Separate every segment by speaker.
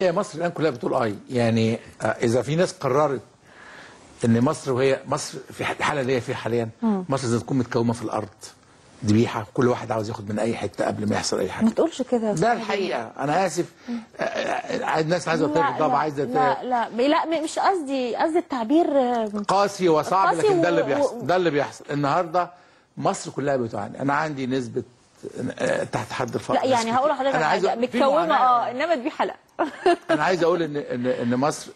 Speaker 1: هي مصر الان كلها بتقول اي، يعني اذا في ناس قررت ان مصر، وهي مصر في الحالة اللي هي فيها حاليا، مصر زي تكون متكومه في الارض ذبيحة، كل واحد عاوز ياخد من اي حتة قبل ما يحصل اي حاجة.
Speaker 2: ما تقولش كده،
Speaker 1: ده الحقيقة. انا اسف، الناس عايزه تغضب، عايزه
Speaker 2: لا لا لا، مش قصدي، قصدي التعبير
Speaker 1: قاسي وصعب، لكن ده اللي بيحصل، ده اللي بيحصل النهارده. مصر كلها بتعاني. انا عندي نسبه تحت حد الفقر.
Speaker 2: لا يعني هقول لحضرتك حاجة متكومه، انما ذبيحة لا.
Speaker 1: انا عايز اقول ان ان ان مصر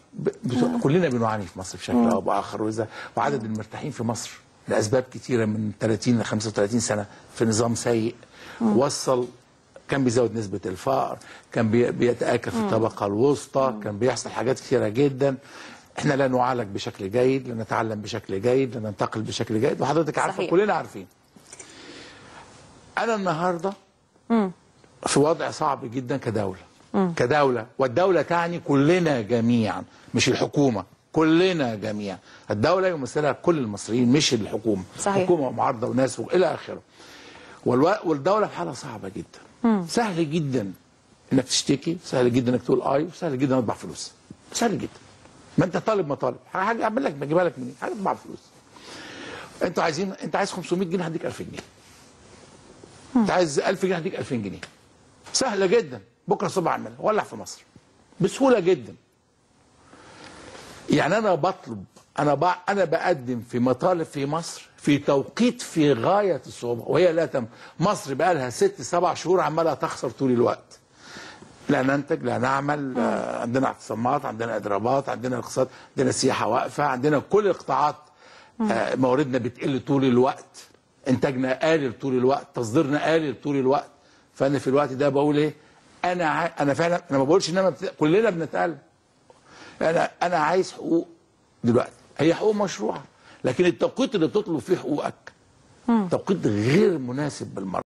Speaker 1: كلنا بنعاني في مصر بشكل او باخر، وعدد المرتاحين في مصر لاسباب كتيرة من 30 ل 35 سنة في نظام سيء وصل، كان بيزود نسبه الفقر، كان بيتاكل في الطبقة الوسطى، كان بيحصل حاجات كتيرة جدا. احنا لا نعالج بشكل جيد، لا نتعلم بشكل جيد، لا ننتقل بشكل جيد، وحضرتك عارفه، كلنا عارفين. انا النهارده في وضع صعب جدا كدولة، كدولة، والدولة تعني كلنا جميعا، مش الحكومة، كلنا جميعا. الدولة يمثلها كل المصريين مش الحكومة. صحيح. حكومة ومعارضه وناس والى اخره. والدولة في حاله صعبة جدا. سهل جدا انك تشتكي، سهل جدا انك تقول اي، وسهل جدا تطبع فلوس، سهل جدا. ما انت طالب مطالب، حاجة اعمل لك، اجيبها لك منين؟ حاجة تطبع فلوس. انتوا عايزين، انت عايز 500 جنيه هديك 1000 جنيه. انت عايز 1000 جنيه هديك 2000 جنيه. سهلة جدا، بكره الصبح اعملها، ولع في مصر بسهولة جدا. يعني انا بطلب، انا بقدم في مطالب في مصر في توقيت في غاية الصعوبة، وهي لا تم. مصر بقى لها 6 7 شهور عماله تخسر طول الوقت. لا ننتج، لا نعمل، عندنا اعتصامات، عندنا اضرابات، عندنا اقتصاد، عندنا سياحة واقفة، عندنا كل القطاعات، مواردنا بتقل طول الوقت، انتاجنا قليل طول الوقت، تصديرنا قليل طول الوقت. فانا في الوقت ده بقول ايه؟ انا فعلا، انا ما بقولش ان انا كلنا بنتألم. انا عايز حقوق دلوقتي، هي حقوق مشروعه، لكن التوقيت اللي بتطلب فيه حقوقك توقيت غير مناسب بالمرة.